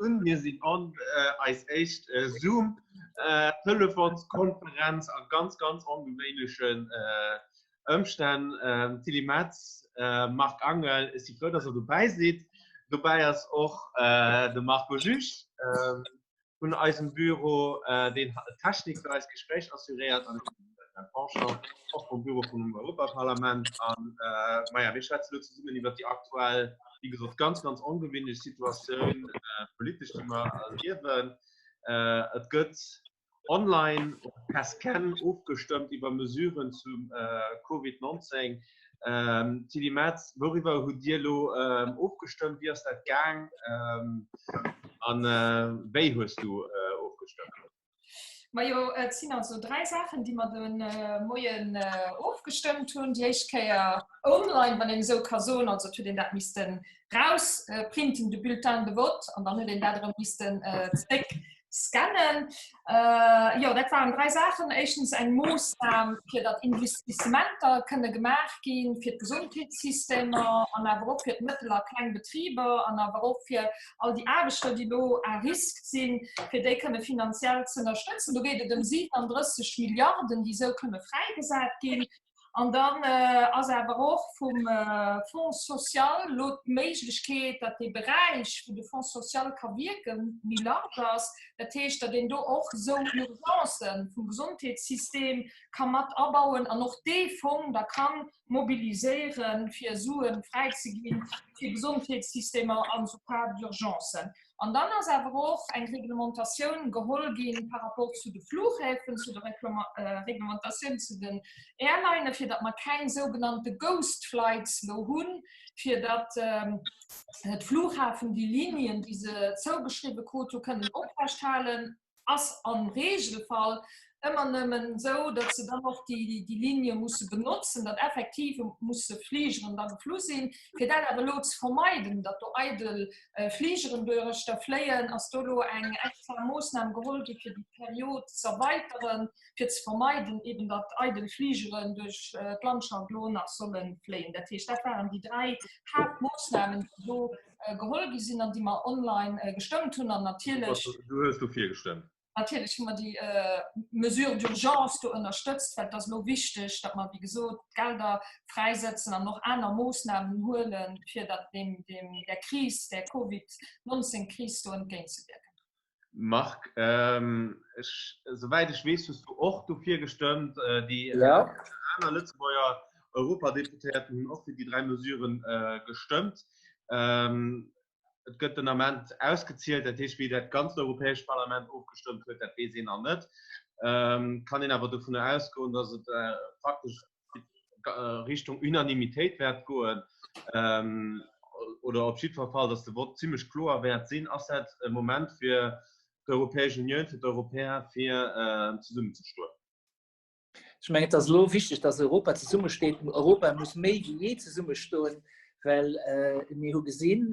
un, mir sinn on, eis éischt Zoom Telefonskonferenz a ganz ganz ongewéinlechen Ëmstänn. Tilly Metz, Marc Angel, ech si frou, dass der dobäi sidd. Dobäi ass och de Marco Juge vun eisem Büro, deen d'Technik fir eist Gespréich assuréiert, an ech sinn de Bertrand Pancher, och vum Büro vum Europaparlament. An maja, mir schwätzen elo zesummen iwwer déi aktuell, wéi gesot, ganz, ganz ongewéinlech Situatioun politesch, déi mer erliewen. Et gëtt online per Scan ofgestëmmt iwwer Mesuren zum Covid 19. Tilly Metz, wouriwwer hutt Dir elo ofgestëmmt? Wéi ass dat gaang an wéi hues du ofgestëmmt? Majo, et sinn also 3 Saachen, déi mer de Moien ofgestëmmt hunn. Déi éischt Kéier online, wann een esou ka soen, also et huet een dat missten rausprinten, de Bulletin de vote, an dann huet een dat erëm missten zréck scannen. Jo, dat waren 3 Saachen. Éischtens eng Moossnam, fir datt Investissementer kënne gemaach ginn fir d'Gesondheetssystemer an awer och fir d'mëttel a kleng Betriber an awer och fir all déi Aarbechter, déi elo à risque sinn, fir déi kënne finanziell ze ënnerstëtzen. Do geet et ëm 37 Milliarden, déi esou kënne fräigesat ginn. An dann ass awer och vum Fonds social elo d'Méiglechkeet, datt dee Beräich, wou de Fonds social ka wierken, méi large ass. Dat heescht, datt een do och esou Urgencë vum Gesondheetssystem ka mat abauen an och dee Fong da ka mobiliséieren, fir Sue fräizeginn fir Gesondheetssystemer an esou Cas d'urgencen. An dann ass awer och eng Reglementatioun geholl gi par rapport zu de Flughäfen, zu der Reglementatioun zu den Airlinen, fir datt mer keng sougenannte Ghost Flights elo hunn, fir datt d'Flughafen déi Linien, déi se zougeschriwwe krut hu, kënnen oprechthalen. Ass am Regelfall ëmmer nëmmen esou, datt se dann och déi Ligne musse benotzen, datt effektiv musse Fligeren da geflu sinn. Fir dat awer elo ze vermeiden, datt do eidel Fligeren duerchter fléien, ass do elo eng extra Moossnam geholl gi fir déi Period z'erweiteren, fir ze vermeiden eben, datt eidel Fligeren duerch d'Landschaft elo nach solle fléien. Dat heescht, dat waren déi 3 Haaptmoossnamen, déi do geholl gi sinn an déi mer online gestëmmt hunn. An natierlech. Du hues dofir gestëmmt? Natierlech hu mer déi Mesure d'urgence do ënnerstëtzt, well et ass elo wichteg, datt mer, wéi gesot, d'Gelder fräisetzen an och aner Moossnamen huelen, fir datt deem, deem, där Kris, där Covid-19-Kris do entgéintzewierken. Marc, ech, souwäit ech weess, hues du och dofir gestëmmt. Déi aner Lëtzebuerger Europadeputéierten hunn och fir déi 3 Mesuren gestëmmt. Et gëtt den Ament ausgezielt, dat heescht, wéi dat ganzt Europäescht Parlament ofgestëmmt huet, dat weess een nach net. Kann een awer dovunner ausgoen, datt et praktesch Richtung Unanimitéit wäert goen, oder op jiddwer Fall, datt de Vott zimmlech kloer wäert sinn. Ass dat e Moment fir d'Europäesch Unioun, fir d'Europäer, fir zesummenzestoen? Ech mengen, et ass elo wichteg, datt Europa zesummesteet. Europa muss méi wéi jee zesummestoen, well mir hu gesinn,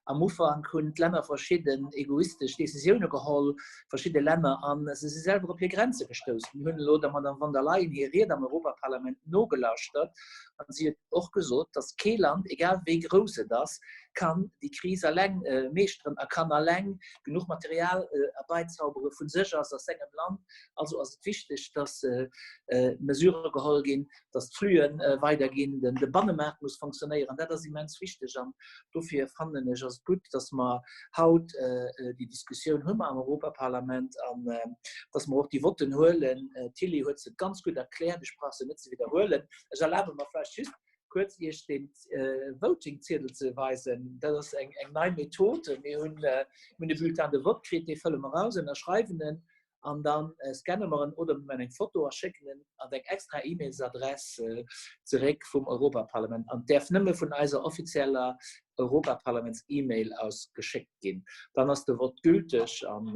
am Ufank hunn d'Länner verschidden egoistesch Décisioune geholl, verschidde Länner, a se si selwer op hir Grenze gestouss. Mir hunn elo der Madame von der Leyen hir Ried am Europaparlament nogelauschtert a si huet och gesot, datt kee Land, egal wéi grouss et ass, kann déi Kris eleng meeschteren a kann eleng genuch Material erbeizaubere vu sech aus, aus sengem Land. Also ass et wichteg, datt Mesurë geholl ginn, datt d'Flüe weiderginn, de Bannemaart muss fonctionnéieren, dat ass immens wichteg an dofir fannen ech, ass et gutt, datt mer haut déi Diskussioun hu am Europaparlament an datt mer och déi Votten huelen. D'Tilly huet se ganz gutt erkläert, ech brauch se net ze widderhuelen. Ech erlabe mer vläicht just kuerz Iech de Voting-Ziedel ze weisen. Dat ass eng nei Method. Mir hunn e Bulletin de vote kritt, dee fëlle mer aus, ënnerschreiwen en an dann scanne mer en oder mir maachen eng Foto a schécken en an eng extra E-Mailsadress zeréck vum Europaparlament an däerf nëmme vun eiser offizieller Europaparlaments-E-Mail aus geschéckt ginn. Dann ass de Vott gülteg an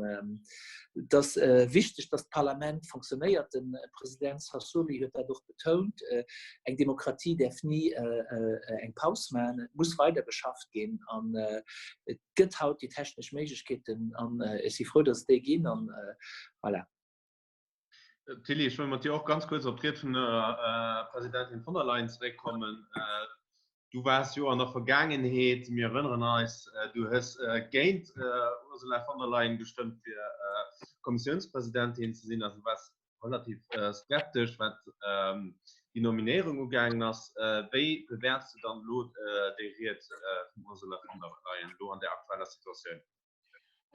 et ass wichteg, datt d'Parlament fonctionnéiert. De President Sassoli huet dat och betount. Eng Demokratie däerf ni eng Paus maachen, et muss weider geschafft ginn an et gëtt haut déi technesch Méiglechkeeten an ech si frou, datt et déi ginn an voilà. Tilly, ech wëll mat dir och ganz kuerz op d'Ried vun der Presidentin von der Leyen zeréckkommen. Du waars jo an der Vergaangenheet, mir erënneren eis, du hues géint Ursula von der Leyen gestëmmt fir Kommissiounspresidentin ze sinn, also waars relativ skeptesch wat déi Nominéierung ugaangen ass. Wéi bewäerts du dann elo déi Ried vum Ursula von der Leyen elo an der aktueller Situatioun?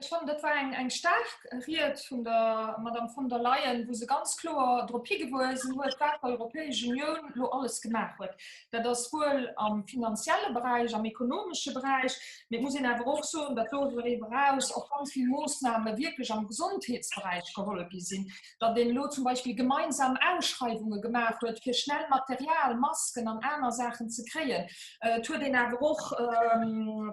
Ech fannen, dat war eng, eng staark Ried vun der Madame von der Leyen, wou se ganz kloer drop higewisen huet, wat d'Europäesch Unioun elo alles gemaach huet. Dat ass wuel am finanzielle Beräich, am ekonomesche Beräich, mee et muss een awer och soen, datt doriwwer eraus och ganz vill Moossname wierklech am Gesondheetsberäich geholl gi sinn, datt een elo zum Beispill gemeinsam Ausschreiwunge gemaach huet, fir schnell Material, Masken an aner Saachen ze kréien. Et huet een awer och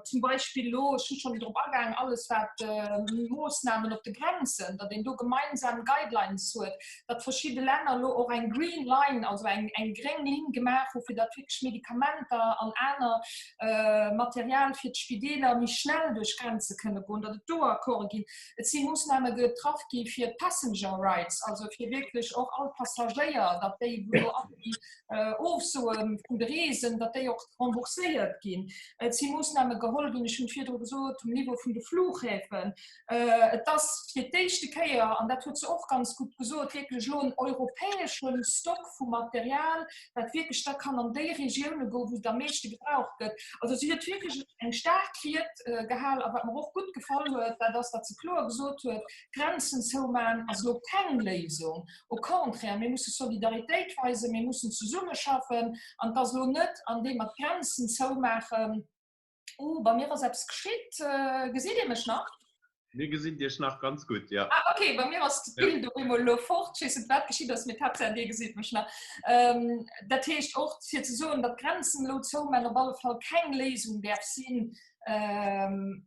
zum Beispill elo, ech hu schonn drop agaang, alles wat Moossnamen op de Grenzen, datt een do gemeinsam Guidelines huet, datt verschidde Länner elo och eng Green Line, also eng gréng Linn gemaach hu fir datt wierklech Medikamenter an aner Material fir d'Spideeler méi schnell duerch Grenze kënne goen, datt et do Accorde ginn. Et si Moossname getraff gi fir d'Passenger Rights, also fir wierklech och all d'Passagéier, datt déi, wou elo all déi Ofsoe vun de Reesen, datt déi och rembourséiert ginn. Et si Moossname geholl ginn, ech hunn et virdru gesot, um Niveau vun de Flughäfen. Et ass fir d'éischte Kéier, an dat huet se och ganz gutt gesot, wierklech elo en europäesche Stock vu Material, wat wierklech da kann an déi Regioune goen, wou et am meeschte gebraucht gëtt. Also si huet wierklech eng staark Ried gehal. A wat mer och gutt gefall huet, dat ass, datt se kloer gesot huet, Grenzen zoumaachen ass elo keng Léisung. Au contraire, mir musse Solidaritéit weisen, mir mussen zesummeschaffen. An et ass elo net, andeem mer d'Grenzen zoumaachen, Oh, bei mir ass eppes geschitt. Gesitt Dir mech nach? Mir gesinn Iech nach ganz gutt, ja. Ah, okay, bei mir ass d'Bild op eemol elo fort. Ech weess net, wat geschitt ass, mee d'Haaptsaach, Dir gesitt mech nach. Dat heescht och, fir ze soen, datt d'Grenzen elo zouman op alle Fall keng Léisung däerf sinn.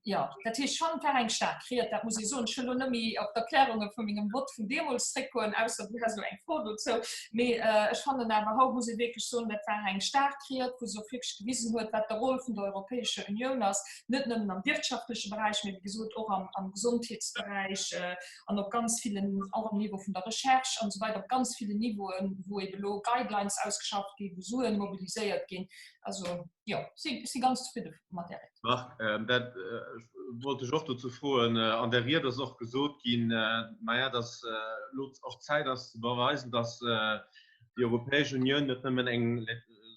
Jo, dat heescht schonn, et war eng staark Ried, dat muss ee soen. Ech wëll elo net méi op d'Erklärunge vu mengem Vott vun deemools zréckgoen, ausser du häss elo eng Fro dozou. Mee ech fannen awer, haut muss ee wierklech soen, dat war eng staark Ried, wou se och wierklech gewisen huet, wat de Rôle vun der Europäescher Unioun ass, net nëmmen am wirtschaftleche Beräich, mee wéi gesot och am Gesondheetsberäich an op ganz villen, och am Niveau vun der Recherche an esou weider, op ganz villen Niveauen, wou eebe elo Guidelines ausgeschafft ginn, wou Suen mobiliséiert ginn. Also jo, si si ganz zefridde mat där Ried. Marc, dat wollt ech och dozou froen. An der Ried ass och gesot ginn, naja, datt elo och Zäit ass ze beweisen, datt déi Europäesch Unioun net nëmmen eng,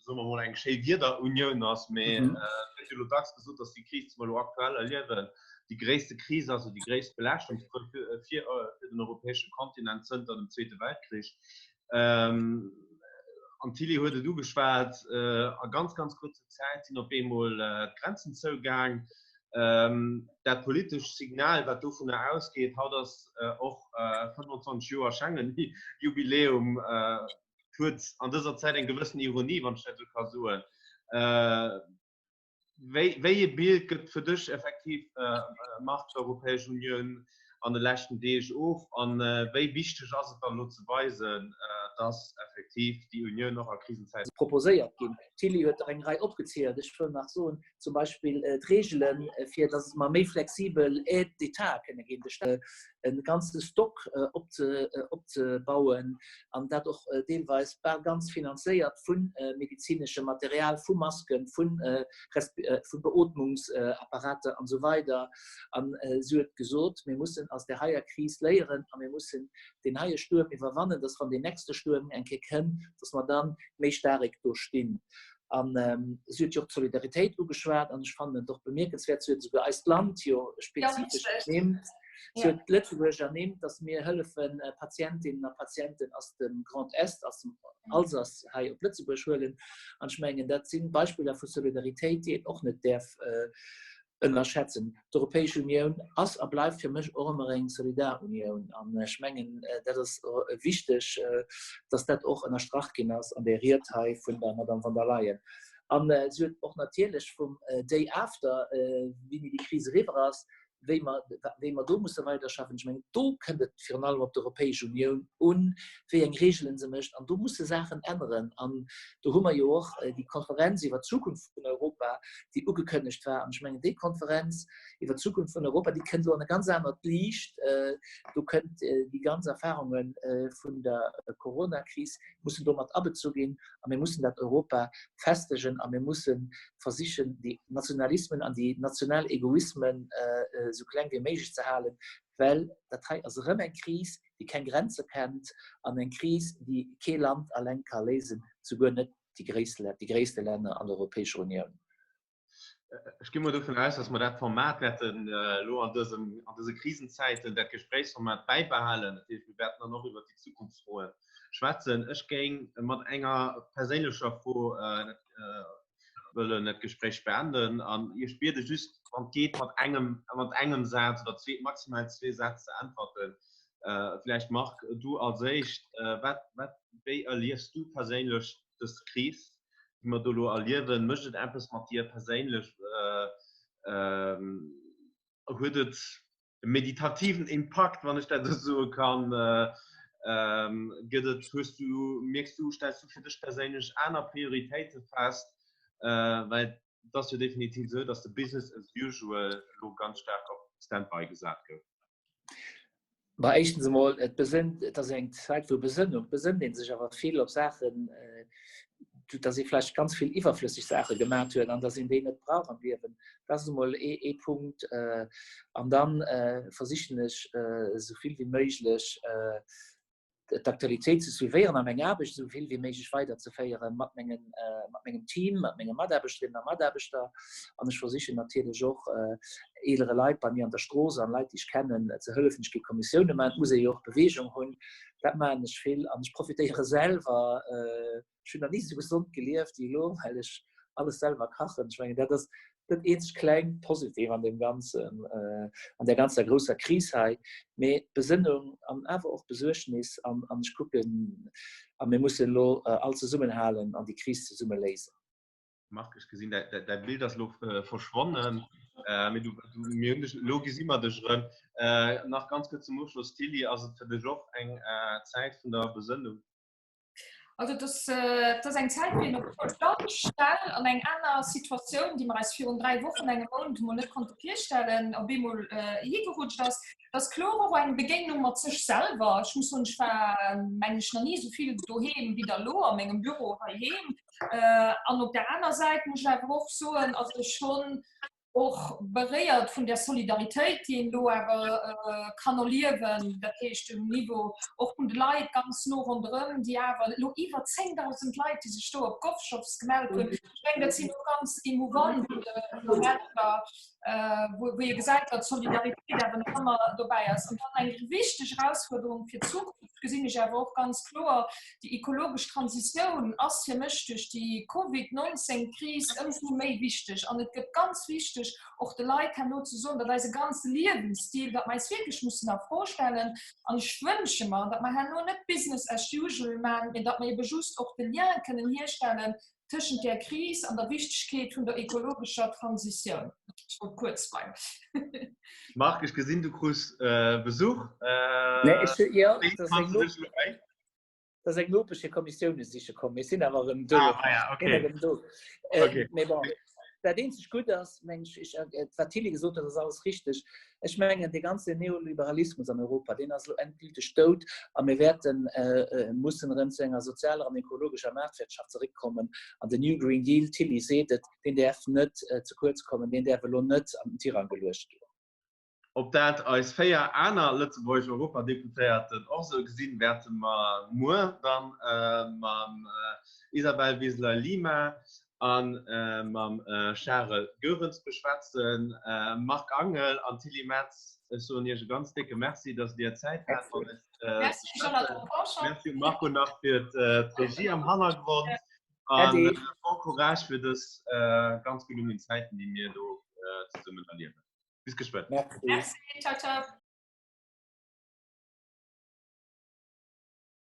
soe mer emol, eng Schéi-Wieder-Unioun ass, mee et gëtt jo elo dacks gesot, datt déi Kris, déi mer elo aktuell erliewen, déi gréisste Kris ass oder déi gréisst Belaaschtungsprouf fir den europäesche Kontinent zënter dem Zweete Weltkrich. An d'Tilly huet et ugeschwat, a ganz, ganz kuerzer Zäit sinn op eemol d'Grenzen zougaang. Dat politescht Signal, wat dovunner ausgeet, haut ass och 25 Joer Schengen-Jubiläum, huet an dëser Zäit eng gewëssen Ironie, wann ech dat esou ka soen. Wéi, wéi e Bild gëtt fir dech effektiv, Marc, d'Europäesch Unioun an de leschten Deeg of? An wéi wichteg ass et dann elo ze weisen, datt effektiv déi Unioun och a Krisenzäiten. Proposéiert ginn. D'Tilly huet der eng Rei opgezielt. Ech wëll nach soen, zum Beispill d'Reegelen, fir datt mer méi flexibel Aides d'État kënne ginn, de Stat e ganze Stock opzebauen an dat och deelweis bal ganz finanzéiert vu medezineschem Material, vu Masken, vu Beotmungsapparater an esou weider. An si huet gesot, mir mussen aus där heier Kris léieren a mir mussen deen heie Stuerm iwwerwannen, dass wann deen nächste Stuerm eng Kéier kënn, dass mer da méi staarek do stinn. An si huet jo och d'Solidaritéit ugeschwat an ech fannen et och bemierkenswäert, si huet esouguer eist Land jo spezifesch ernimmt. Si huet d'Lëtzebuerg ernimmt, datt mir hëllefen Patientinnen a Patienten aus dem Grand Est, aus dem Alsace hei op Lëtzebuerg huelen. An ech mengen, dat si Beispiller vu Solidaritéit, déi een och net däerf ënnerschätzen. D'Europäesch Unioun ass a bleift fir mech och ëmmer eng solidar Unioun. An ech mengen, dat ass wichteg, datt dat och ënnerstrach ginn ass an där Ried hei vun der Madame von der Leyen. An si huet och natierlech vum Day after, wéini déi Kris eriwwer ass, wéi mer, wéi mer do musse weiderschaffen. Ech mengen, do kënnt et virun allem op d'Europäesch Unioun un, wéi eng Reegelen se mécht. An do musse Saachen änneren. An do hu mer jo och déi Konferenz iwwer d'Zukunft vun Europa, déi ugekënnegt war. An ech mengen, déi Konferenz iwwer d'Zukunft vun Europa, déi kënnt elo an e ganz anert Liicht. Do kënnt déi ganz Erfahrunge vun der Coronakris mussen do mat abezu ginn. A mir mussen dat Europa festegen a mir musse versichen, déi Nationalismen an déi national Egoismen esou kleng wéi méiglech ze halen, well dat hei ass erëm eng Kris, déi keng Grenze kennt an eng Kris, déi kee Land alleng ka léisen, souguer net déi gréisste Länner an der Europäescher Unioun. Ech gi mol dovun aus, dass mer dat Format wäerten elo an dësem, an dëse Krisenzäiten, dat Gespréichsformat bäibehalen. Dat heescht, mir wäerten dann och iwwert déi Zukunftsfroe schwätzen. Ech géing mat enger perséinlecher Fro wëllen dat Gespréich beenden an Iech biede just, wann et geet, mat engem, mat engem Saz oder zwee, maximal zwee Sätz ze äntwerten. Vläicht Marc, du als éischt. Wat, wat, wéi erliefs du perséinlech dës Kris, déi mer do elo erliewen, mécht et eppes mat dir perséinlech? Huet et e meditativen Impakt, wann ech dat esou soe kann? Gëtt et, hues du, mierks du, stells du fir dech perséinlech aner Prioritéite fest? Well et ass jo definitiv esou, datt de Business as usual elo ganz staark op Standby gesat gouf. Bah, éischtens emol, et besënnt, et ass eng Zäit vu Besënnung, et besënnt ee sech awer vill op Saachen, datt ee vläicht ganz vill iwwerflësseg Saache gemat huet an datt een déi net brauch am Liewen. Dat ass emol ee Punkt. An da versichen ech esou vill wéi méiglech d'Aktualitéit ze suivéieren a meng Aarbecht esou vill wéi méiglech weiderzeféieren mat mengen, mat mengem Team, mat menge Mataarbechterinnen a Mataarbechter. An ech versichen natierlech och eelere Leit bei mir an der Strooss an Leit, déi ech kennen, ze hëllefen. Ech gi Kommissioune maachen, et muss ee jo och Beweegung hunn. Dat maachen ech vill an ech profitéiere selwer. Ech hunn nach ni esou gesond gelieft wéi elo, well ech alles selwer kachen. Ech mengen, dat ass dat eenzeg klengt Positiv an deem Ganzen, an där ganzer grousser Kris hei. Mee Besënnung an awer och Besuergnis an ech kucken, a mir mussen elo all zesummenhalen an déi Kris zesumme léisen. Marc, ech gesinn, däi Bild ass elo verschwonnen. Mee du, mir hunn dech, elo gesi mer dech erëm. Nach ganz kuerz zum Ofschloss, Tilly, ass et fir dech och eng Zäit vun der Besënnung? Also das, äh, das eng Zäit wéi op ganz schnell an eng aner Situatioun, déi mer eis virun 3 Wochen engem Mount mol net konnte virstellen, op eemol äh, higerutscht ass. Das kloer och eng Begéinung mat sech selwer. Ech muss soen, ech war meng ech nach nie sou vill doheem wéi da lo a mengem Büro heiheem. Äh, an op der aner Säit muss ech awer och soen, also ech schonn och beréiert vun der Solidaritéit, déi een do awer kann erliewen, dat heescht um Niveau och vun de Leit ganz no ronderëm, déi awer elo iwwer 10.000 Leit, déi sech do op GovJobs gemellt hunn. Ech mengen, dat sinn och ganz emouvant Momenter, wou ee gesäit, datt d'Solidaritéit awer nach ëmmer dobäi ass. An dann eng wichteg Erausfuerderung fir d'Zukunft gesinn ech awer och ganz kloer, Déi ekologesch Transitioun ass fir mech duerch déi Covid 19 Kris ëmsou méi wichteg an et gëtt ganz wichteg och de Leit herno ze soen, datt eise ganze Liewensstil, datt mer eis wierklech mussen a Fro stellen an ech wënsche mer, datt mer herno net Business as usual maachen, mee datt mer ebe just och de Lien kënnen hierstellen tëschent där Kris an der Wichtegkeet vun der ekologescher Transitioun. Ech wollt kuerz bleiwen. Marc, ech gesinn, du krus Besuch. Nee, ech, jo, dat ass eng Nopesch. Dat ass eng Nopesch fir Kommissioune siche komm. Mir sinn awer erëm do. Ah, ja, okay. Erëm do. Äh, okay. Mee bon, dat eenzeg Gutt ass, meng ech, ich, äh, wat Tilly gesot huet, ass alles richteg. Ech mengen, de ganze Neoliberalismus an Europa, deen ass elo endgülteg dout a mir wäerten äh, äh, mussen erëm zu enger sozialer an ekologescher Maartwirtschaft zeréckkommen. An den New Green Deal, Tilly seet et, deen däerf net äh, ze kuerz kommen, deen däerf elo net an den Tirang geluecht ginn. Ob dat eis 4 aner lëtzebuergesch Europadeputéierten och esou gesinn, wäerte mer muer dann mam Isabel Wiseler-Lima a mam Charel Goerens beschwätzen. Marc Angel an Tilly Metz, ech soen Iech e ganz décke Merci, dass Dir Zäit hat mat eis ze schwätzen. Merci um Marco nach fir d'Regie am Hannergrond a bon Courage fir dës ganz gelungen Zäiten, déi mir do zesummen erliewen. Bis geschwënn. Merci. Ciao, ciao.